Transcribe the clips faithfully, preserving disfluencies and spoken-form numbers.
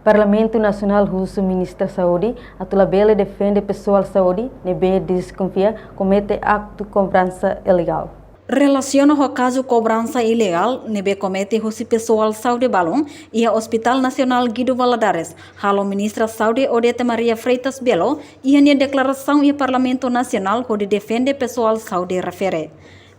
Parlamentu Nasionál husu Ministra Saúde atu labele defende pesoál saúde ne'ebé deskonfia komete aktu kobransa ilegál. Relasiona ho kazu kobransa ilegál ne'ebé komete husi pesoál saúde balun iha Hospital Nasionál Guido Valadares, halo Ministra Saúde Odete Maria Freitas Belo iha nia deklarasaun iha Parlamentu Nasionál hodi defende pesoál saúde refere.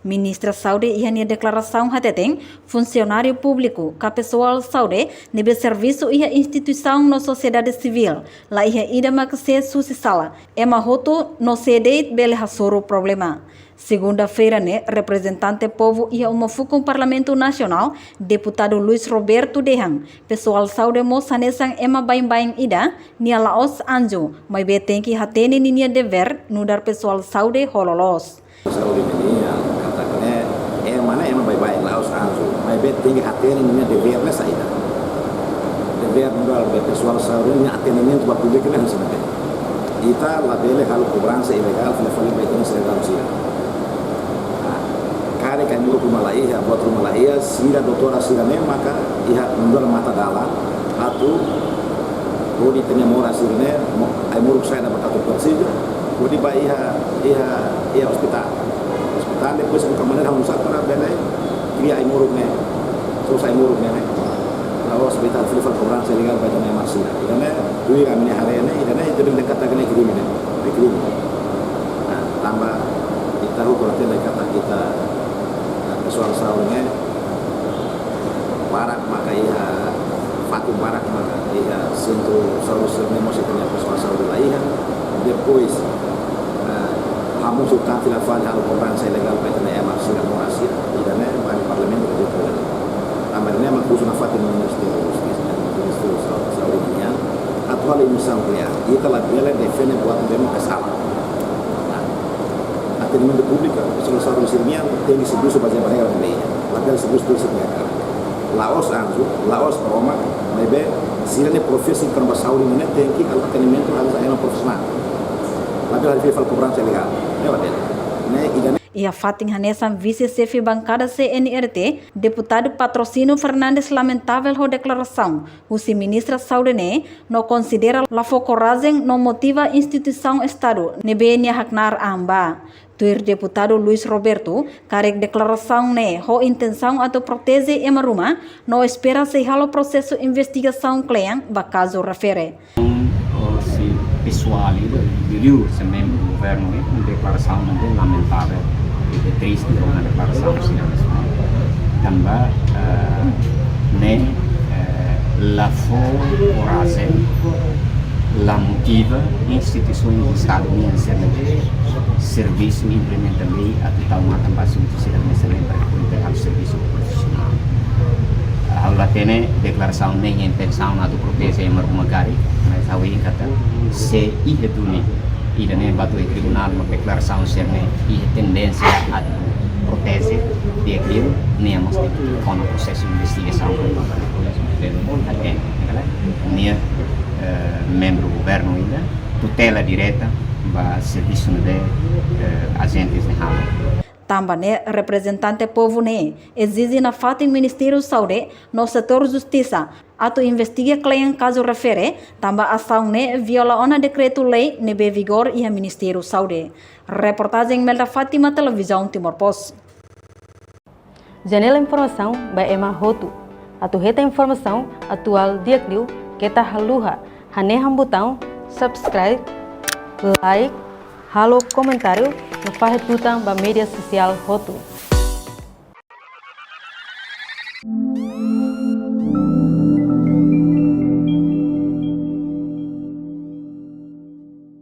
Ministra Saúde iha nia deklarasaun hateten, funsionáriu públiku ka pesoál saúde ne'ebé servisu iha instituisaun no sosiedade sivíl, la iha ida mak ses husi sala, ema hotu no sé de'it bele hasoru problema. Segunda-feira ne'e, reprezentante povu iha uma fukun Parlamentu Nasionál, Deputadu Luis Roberto dehan, pesoál saúde mós hanesan ema baibain ida, nia la'ós anju, maibé tenke hatene ninia devér nu'udar pesoál saúde ho loloos. Saúde nian, katak ne'e, ema ne'e ema baibain, la'ós anju, maibé tenke hatene ninia devér ne'e saida. Devér nu'udar be pesoál saúde nia atendimentu ba públiku ne'e hanesan ne'e. Ita labele halo kobransa ilegál, fila fali ba ita-nia sidadaun sira. Karik ai-moruk ruma la iha, buat ruma la iha, sira doutór sira ne'e maka iha nu'udar matadalan atu hodi ita-nia moras sira ne'e, mo-, ai-moruk sai da ba katu presiza, hodi ba iha, iha, iha ospitál. Ospitál depois buka maneira halo nusá para bele kria ai-moruk ne'e, sosa ai-moruk ne'e, ne'e. La'ós ba ita fila fali kobransa ilegál ba ita-nia ema sira. Ida-ne'e, tuir ami-nia haree ne'e, ida-ne'e, ita bele dehan katak ne'e krime ne'e, ne'e krime. Nah, tanba ita hukum ati dehan katak ita, nah, pesoál saúde ne'e, barak maka iha, fatin barak maka iha sentru saúde sira ne'e mós ita-nia pesoál saúde la iha. Depois, eh, hamutuk tan fila fali halo kobransa ilegál ba ita-nia ema sira moras sira. Ida-ne'e ba Parlamentu ka ita la. Tanba ne'e mak husu nafatin Ministériu Justisa, Ministériu Saúde, Saúde nian, atu halo emissão kle'an. Ita labele defende buat ne'ebé mak sala. Nah, atendimentu públiku, pesoál saúde sira nian tenke servisu bazeia ba regra ne'ebé iha. Labele servisu tuir sira-nia hakarak. La'ós anju, la'ós roma, maibé sira-nia profesi tanba saúde ne'e tenke halo atendimentu hanesan ema profisionál. Labele halo fila fali kobransa ilegál. Ne'e labele. Ne'e ida-ne'e. Iha fatin hanesan, Vise-Xefe Bankada C N R T, Deputadu Patrocínio Fernandes lamentavel ho deklarasaun husi Ministra Saúde ne'e, no konsidera la fó korajen no motiva instituisaun Estadu ne'ebé nia haknaar an ba. Tuir Deputadu Luis Roberto, karik deklarasaun ne'e ho intensaun atu proteje ema ruma, no espera sei halo prosesu investigasaun kle'an ba kazu refere. Husi pesoál ida, liuliu husi membru governu ida, deklarasaun ne'e lamentavel, ida triste, ida deklarasaun sira ne'e. Tanba, eh, ne'e, eh, la fó korajen, la motiva instituisaun Estadu nian sira ne'ebé servisu implementa lei atu tau matan ba asuntu sira ne'e, sira ne'e para poder halo servisu profisionál. Ha'u la hatene deklarasaun ne'e intensaun atu proteje ema ruma karik, mas ha'u hein katak se iha duni ida-ne'e ba to'o iha tribunál, no deklarasaun sira ne'e iha tendénsia atu proteje, di'ak liu nia mós tenke kona prosesu investigasaun para depois bele hatene, nia, eh, membru governu ida tutela direta ba servisu ne'ebé, eh, ajentes ne'e halo. Tanba ne'e, reprezentante povu ne'e ezije nafatin Ministériu Saúde no setór Justisa atu investiga kle'an kazu refere, tanba asaun ne'e viola ona dekretu-lei ne'ebé vigor iha Ministériu Saúde. Reportajen Melda Fátima, Televizaun Timor Post. Janela informasaun ba ema hotu. Atu hetan informasaun atuál di'ak liu, keta haluha hanehan butaun subscribe, like, halo komentáriu, no fahe tutan ba média sosiál hotu.